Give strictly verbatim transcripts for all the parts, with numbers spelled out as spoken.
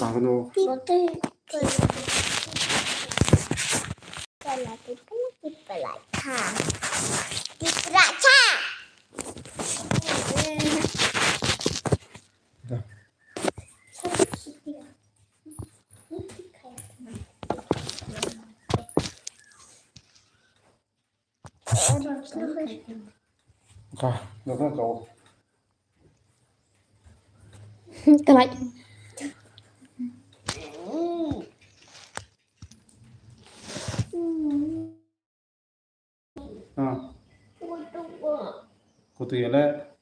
Ano. Ka, no, no, no. Kalai. Ah. Kutu yale.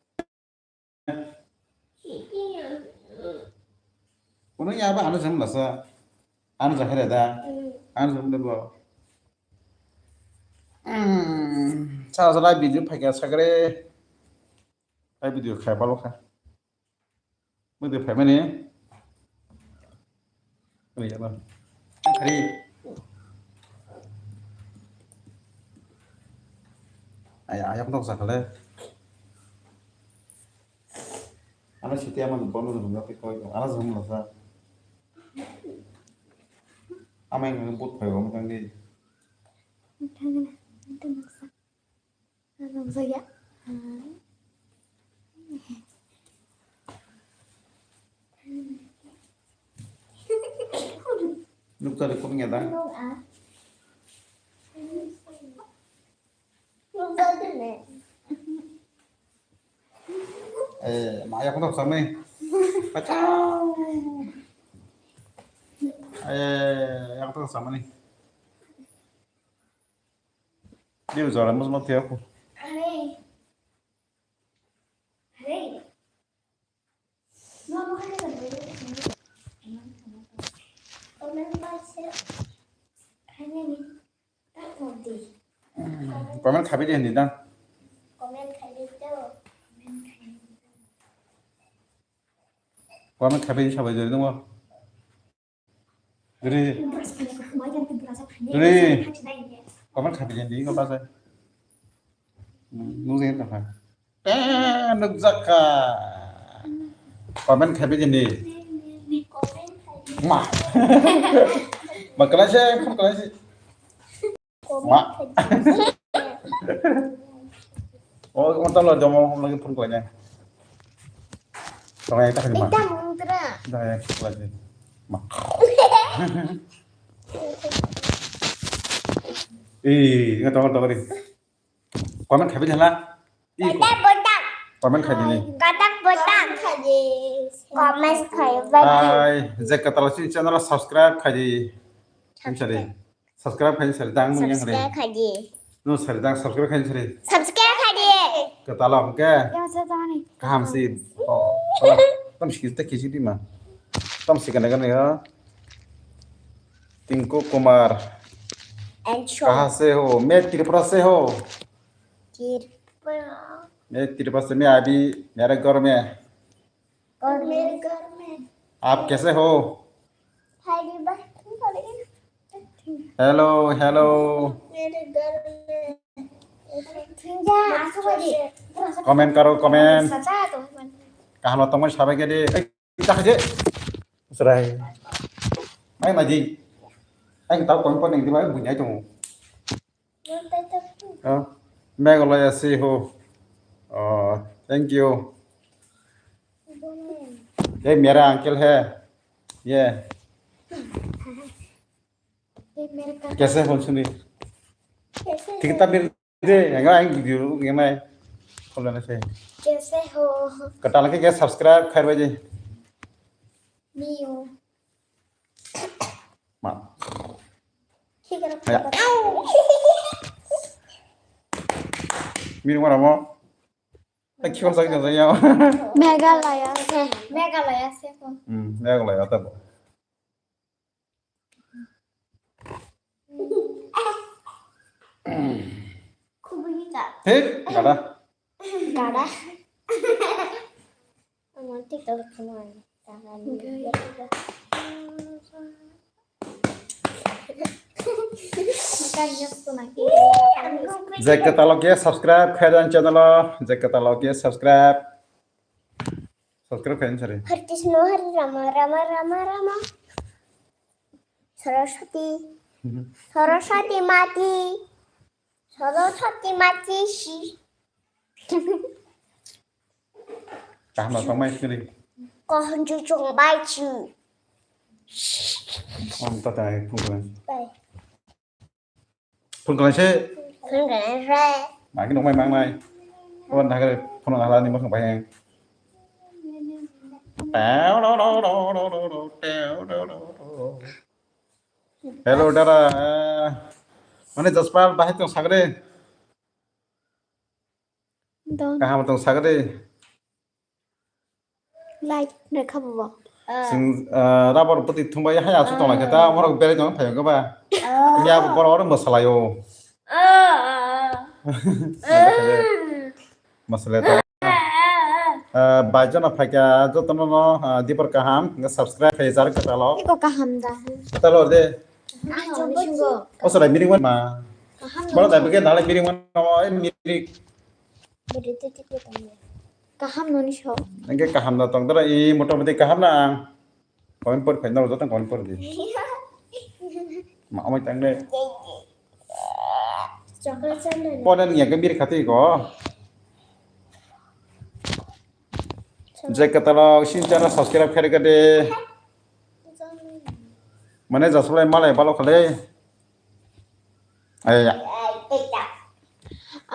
Kono ya ba ano jam lasa. Ano jahare da. Ano jam da bo. Hmm, sa sa live video phai ka sagre. Live video khai balo kha. Mui de phai mani. Ani ya ba. Hari. Aya, aya, kono sa khale. Ano siti ama bono jumla pe koi, ano jumla sa. Ama yang bot phai bang tang di. Thangna, thangna sa. Ano sa ya. Nukta de kun ngeda. Eh, ma ya kono samai. Pachau. Eh, ya kono samani. Dia bicara mus mati aku. Comment khabi di hindi dan. Comment khabi di sabai jori dong. Duri. Duri. Comment khabi di hindi ko pasai. Nung jeng tong kha. Eh, nukjakha. Comment khabi jini. Ma. Ma, kalai se, phone kalai se. Ma. Oh, oh, talo jomo, hom lagi phone kalai. Tong ai ta ma. Ita mung tra. Tong ai kalai. Ma. Eh, ngat tong tong ri. Comment khabi jala. Ih, kotak botak. Comment khai dini. Kotak botak. Comment khai bani. Hai, je katalo si channel subscribe khai di. Subscribe. Subscribe khai sari dang nung yang hari. Subscribe khai di. Nung sari dang subscribe khai sari. Subscribe khai di. Katalo hwnkhe. Yang saya tahu nih. Kaham si. Oh, tam sikis te kisi di ma. Tam sikane kane ya. Tinku Kumar. And show. Kaha se ho? Main Tripura se ho? Tripura. मैं त्रिपुरा से, मैं अभी मेरे घर में। घर में। घर में। आप कैसे हो? Hello, hello. मेरे घर में। Comment करो, comment। Kaham tongmani sabai khe de. Ei, ta khaje. Srai. Mai maji. Ai tau comment pon nang di mai bunyai tongo. हाँ, मेघालय से हो। Oh, thank you। ये मेरा अंकल है। ये। कैसे हो सुनी? ठीक तक दे, एंगा आइन वीडियो ये मैं खोलने से। कैसे हो? कटाल के क्या subscribe खैर बजे। नहीं हो। Ma. Maya. Mini mana mo? Tak kau sakit saja. Meghalaya se. Meghalaya se ko. Hmm, Meghalaya tak. Kubuni ka. Hei, kada. Kada. Romantic kalau kenal. Jekka talo ke subscribe khaidan channel o, jekka talo ke subscribe. Subscribe khaini sari. Hare Krishna, Hare Rama, Rama Rama Rama. Saraswati. Saraswati Mati. Saraswati Mati si. Kaham no tongmai siri. Kaham chuchung bai chu. Om tata phung klan. Bai. Phung klan se. Phung klan se. Magi nongmai mangnai. Wan dagre phung hala ni mosong bai. Hello, dada. Mane Jaspal, bahai tong sagre. Don. Kaham tong sagre. Like ne kha bo. Sing, ah, rubber pati thumbai hai asu tong lai khe ta, morok berai tong phai go ba. Miya bo boro oro masalayo. Masalayo. Ah, bai jana phaikha jotono no, ah, dipor kaham, hwnkhe subscribe khai jar kwtalo. Iko kaham da. Kwtalo de. Ah, chongo. O sarai miring ma. Kaham. Boro dai bege nalai miring ma, o miring. Bede te te te tong. Kaham noni so. Hwnkhe kaham da tong dara, i motamoti kaham na ang. Comment por phai, no, joto comment por di. Ma, amai tang de. Chocolate chan de. Pon ni yaga bir khati ko. Je katalo sin channel subscribe khere kade. Mane jasulai malai balo khale. Aya.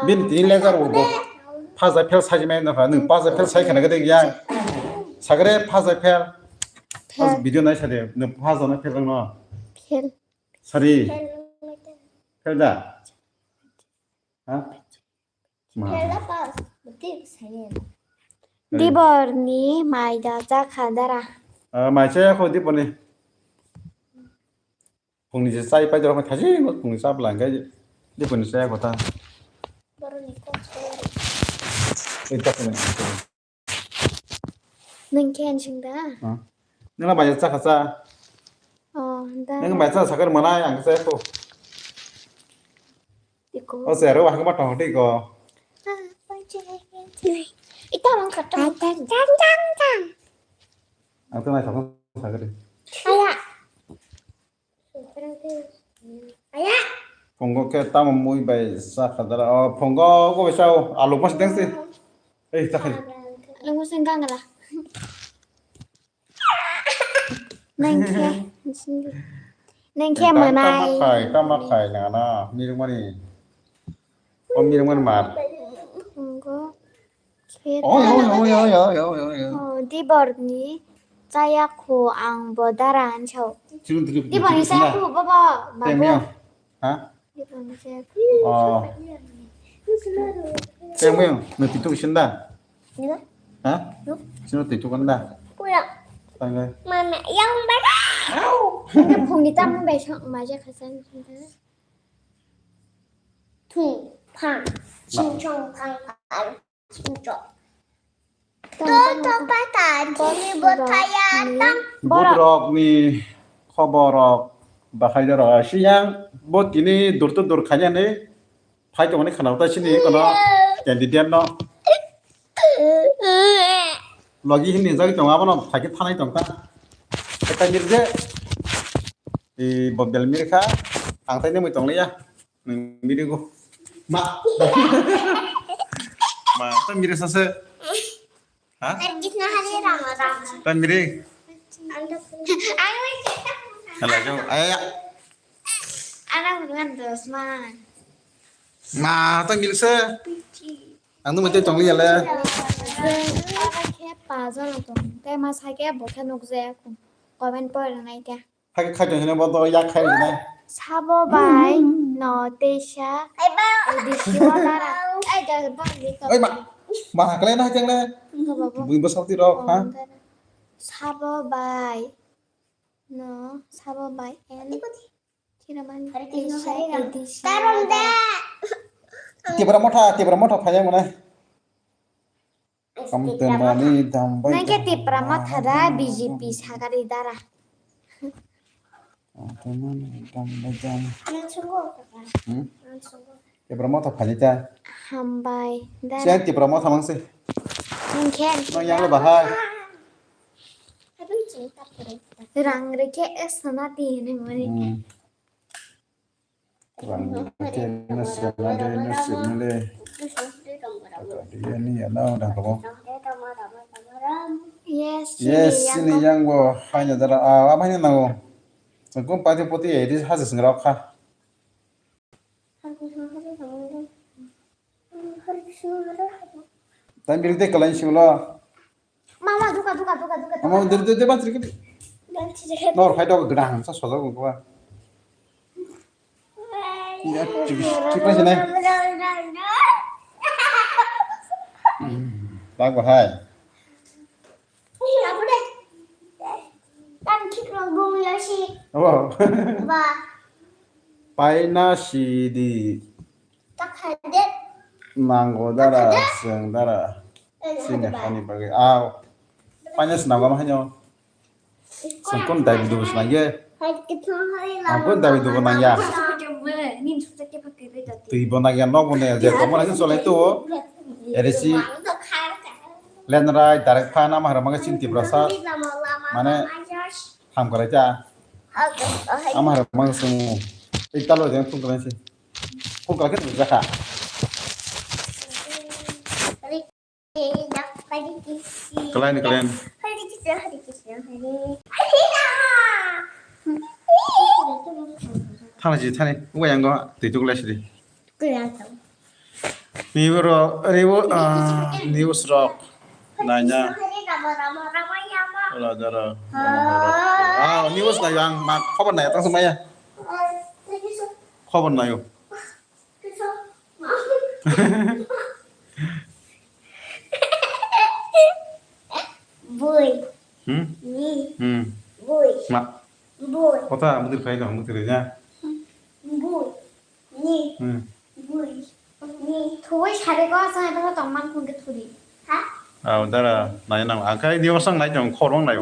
Bini tini lejar wo bo. Phaja phel sai mai no kha. Nung phaja phel sai khana gede ya. Sagre phaja phel. Phel. Video nai sade. Nung phaja na phel no. Phel. Sari. Phel da. Ha? Ma. Phel da pas. Beti sai. Dibor ni mai da cha kha dara. Ah, mai cha ya kho dibor ni. Phungni se chai pai dorok thajin phungni chap lang kai de phungni chai kota. Boroni kok. Ei tak ni. Nang khen sing da? Ha. Nang bai cha kha cha. Oh, da. Nang bai cha sakar manai ang cha ko. Iko. O se ro wa ma tong ti ko. Ita mang kata. Tang tang tang tang. Ang to nai sakar sakar. Aya. Phungo khe tamo mui bai cha kha dara. O phungo go bai chao, alu mas dengsi. Ei, cha khai. Alu mas gangra. Nang khe, nang khe manai. Tama khai, tama khai na na, mirung mani. O mirung mani mar. Phungo. Oi, oi, oi. Oh, dibor ni chaya khu ang bo dara ansao. Dibor ni chaya khu baba, babu. Ha? Dibor ni chaya khu. Oh. Tengmeo, no titu sinda? Ha? Sino titu kanda? Kula. Tangga. Mama, yang mana? Au. Phung ni tam bai sok maja khasan. Thung, phang, ching chong, kang, kang. Borok ni khobor rok bahai jora siyang bo tini dur to dur khainani phai tongmani khana ta sini kono candidate no logi hini jagwi tongo abono phai khe thanai tongkha. Eta mirje e bo bel mirkha ang tai nemui tongliya. Nung mirigo. Ma. Ma, ta miri sase. Ha? Ta miri. Hala jo. Aya ya. Ma, ta miri se. Ang tu mate tongli yale. Khe pa jana tong. Tei ma sa khe bo khe nuk jaya ko. Comment pore nai khe. Khai khai tong hino bo to yak khai na. Sabo bai no teisa. Ai ba. Odi siwa tara. Ai da ba ni to. Oi ma. Ma hakle na jeng le. Bui bo sauti rok ha. Sabo bai. No, sabo bai. En. Kira man. Teisa edi siwa tara. Tipra motha, Tipra motha phaya mane. Nang khe Tipra Motha da B J P sakari dara. Tipra Motha phani ta. Hambai dara. Siya Tipra Motha mang se. Nang khe. Nang yang lo bahai. Rang rikhe esana di hinwi mani. Hmm. Rang rikhe esana di hinwi mani. Kaka di ani ya na dang kabo. Yes, yes, sini yang bo haina dara. Ah, apa haina nango? Sengkung pati poti ya, ini hasil sengrok kha. Tang biri de kalain singlo. Mama, duka, duka, duka, duka, mama, duka. Diri, diri, diri, bantri kiri. Bantri kiri. Nor khai dok gedang sa sojak gua. Ya, cik, cik lagi sini. Bang bahai. Apa? Paina sidi. Nango dara, seng dara. Sini hani bagwi. Aw. Paina sinango ma hanyo. Sengkon dai bidu bus nangya. Angkon dai bidu bo nangya. Twi bo nangya, nok bo nangya, je tongma nangya solai tu. Eresi. Lenrai, direct pha, nama harang mangsa chini Tiprasa. Mane, ham kwlai ta. Ama harang mangsa sung. Ei, talo, jeng phone kwlai si. Phone kwlai khe jakha. Kalai ni, kalai ni. Thana ji, thani. Uga yang go, twi tu kwlai si di. Ni boro, ribo, ah, news rok naina. Ola dara. Ah, news nai ang ma khobor nai tang maya. Khobor nayo. Bui. Hmm? Ni. Hmm. Bui. Ma. Bui. Kota mudir khai dong, mudir ya. Bui. Ni. Hmm. Bui. Ni. Thui sare ko sa ta tong man kun ke thuri. Ha? Ah, dara, nai nang. Akai ni osang nai dong, khorong nai.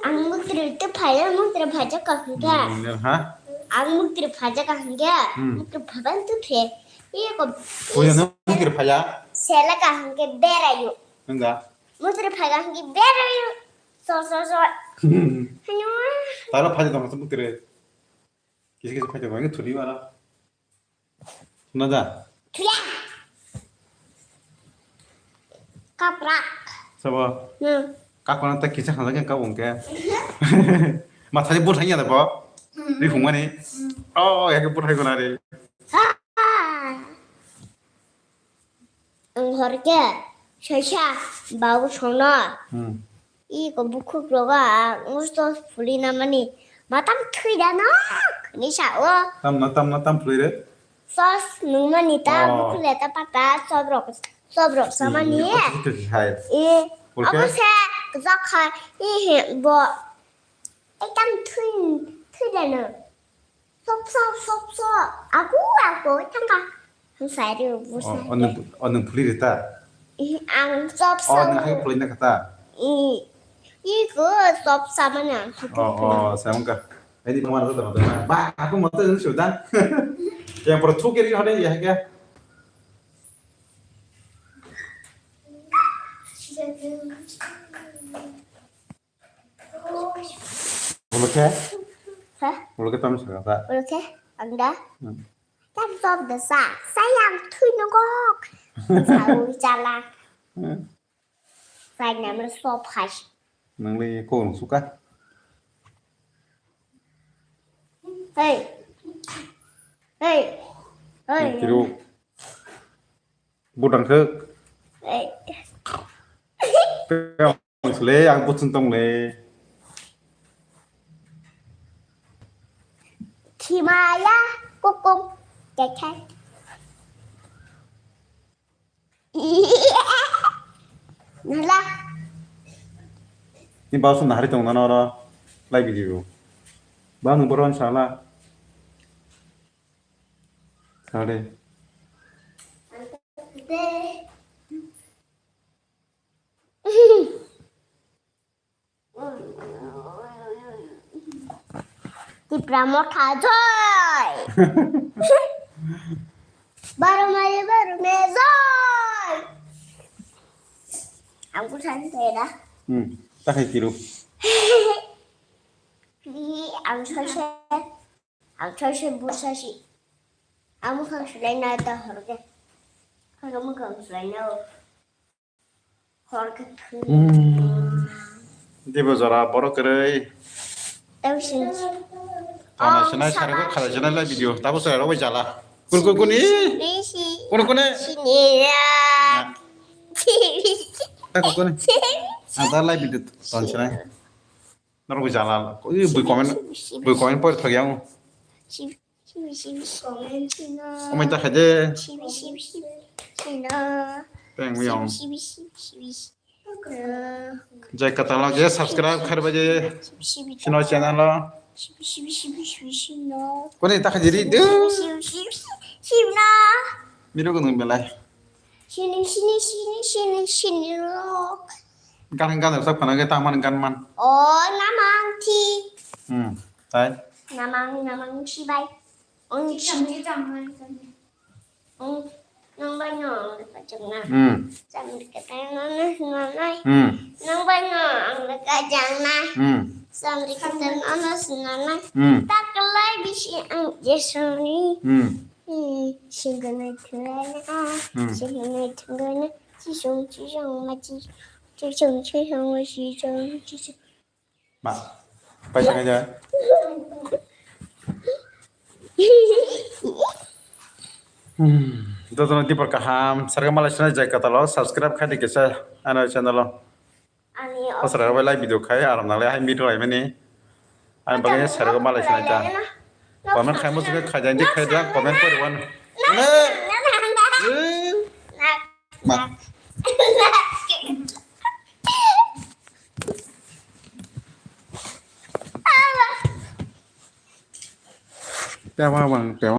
Ang muktrwi tei phaio, muktrwi phaijak ka hwnkhe. Hmm, ha? Ang muktrwi phaijak ka hwnkhe, hmm, muktrwi phaibai twi phe. Eko. Puja no muktrwi phaija? Sela ka hwnkhe beraio. Hwnga? Muktrwi phaiga hwnkhe beraio. So, so, so. Hayo. Taro phaijak tong muktrwi. Kisa kisa phaijak, hwnkhe thudi mara. Nada. Thuya. Kaprak. Sabo. Hmm. Kaprak ta kisa khana ke kabung ke. Mathai buthai ya bo. Hmm. Ri hungmani. Hmm. Oh, ya ke buthai gona re. Ah. Ang horke. Sasa. Babu sono. Hmm. Iko bukhuk rogo ang usto phuli na mani. Matam thui da no. Ni sa o. Tam na, tam na, tam phuli re. Sos nung mani ta, oh, bukhuk le ta pata, sobrok, sobrok sa mani. Hai. E, oke. Abo se, zak hai, e he, bo. Ekdam thui, thui da no. Sop, sop, sop, sop. Aku, aku, tangka. Ang sai ri, bu sai. Oh, oh, nung, oh, nung phuli re ta? Ih, ang sop, oh, sop. Nung hai phuli na kata? Ih, ih, ku sop sama na. Oh, oh, sama ka. Ini mama tu tahu. Ba, aku mau tu sudah. Yang perlu tu kiri ada ya ke? Ulo khe? Ha? Ulo khe tamo sakha ta? Ulo khe? Ang da? Hmm. Tam sop da sa. Sayang thui no gok. Sa ui chala. Hmm. Sai nam le sop hai. Nang le ko rung suka. Hey. Hey. Hey. Tiru. Budang khe. Hey. Sle, ang buchung tong le. Kimaya kukung. Kekhe. Nala. Ni basu nahari tong nana oro. Lai video. Ba nung boron sala. Sale. Tipra Motha joy. Baro mari baro me joy. Ang kusan pera. Hmm. Takai kiru. Ang sose. Ang sose busa si. Ang mukhang sulai na ta horge. Ang mukhang sulai na. Dibo jora borok kwrwi. Tamo sinai sarigwi khalai sinai lai video. Tamo sara rok bai jala. Kun kun kuni? Kun kuni? Sini ya. Tamo kuni? Ada lai video ton sinai. Norok bai jala. Ui bui comment bui comment por thok yang. Sibi, sibi, sibi, sibi, no. Omai ta khaide. Sibi, sibi, sibi, sibi, no. Teng mi yong. Sibi, sibi, sibi, sibi, sibi, no. Jai katalo je subscribe kharba je. Sibi, sibi, Sino channel lo. Sibi, sibi, sibi, sibi, sibi, no. Kone ta khaide ri de. Sibi, sibi, sibi, sibi, sibi, no. Miro gunung belai. Sini, sini, sini, sini, sini, no. Gan gan rwchap khana khe tangmani gan man. O namang thi. Hmm. Tai. Namang namang sibai. Ong si. Ong nang bai no ang kajang na. Hmm. Samri kata no no no no. Hmm. Nang bai no ang kajang na. Hmm. Samri kata no no no no. Hmm. Taklai bisi ang jesoni. Hmm. Hmm. Singana thulana. Hmm. Singana thulana. Chisong chisong ma chi. Chisong chisong ma chisong chisong. Ma. Paisa kaya. Hmm. Jotono dipor kaham. Sarga malai sina jai katalo subscribe khai di kisa ano channel o. Ani o. Asra bai live video khai aram nang le hai meet lai mani. Ani bagwi sarga malai sina ta. Comment khai mo suka khai jang di khai da comment pori wan. Ne. Ma. Te ma bang te